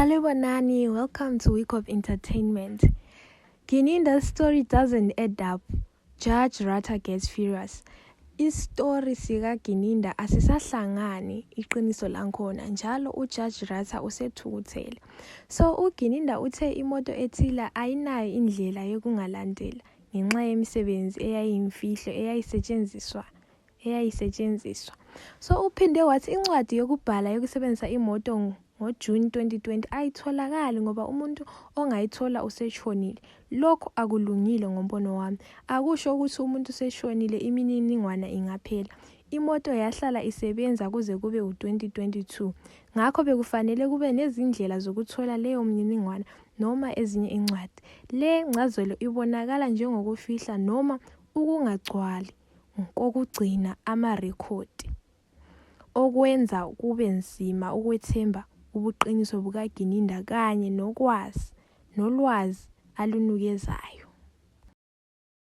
Salibonani, welcome to Week of Entertainment. Gininda's story doesn't add up. Judge Ratha gets furious. Isitori sikaGininda asisahlangani iqiniso lankhona njalo uJudge Ratha usethukuthele. So uGininda uthe imoto ethile ayinayo indlela yokungalandela ngenxa yemisebenzi eyayiyimfihlo eyayisetshenziswa eyayisetshenziswa. So uphinde wathi incwadi yokubhala yokusebenzisa imoto ngoJuni 2020 ayitholakali ngoba umuntu ongayithola useshonile. Lokhu akulungile ngombono wami. Akusho ukuthi umuntu useshonile imininingwane ingaphela. Imoto yahlala isebenza kuze kube u-2022. Ngakho bekufanele kube nezindlela zokuthola leyo mniningwane noma ezinye incwadi. Le ncazelo ibonakala njengokufihla noma ukungagcwali kokugcina amarekhodi, okwenza kube nzima ukwethemba ubuqiniso bukaGininda kanye nokwazi nolwazi alunikezayo.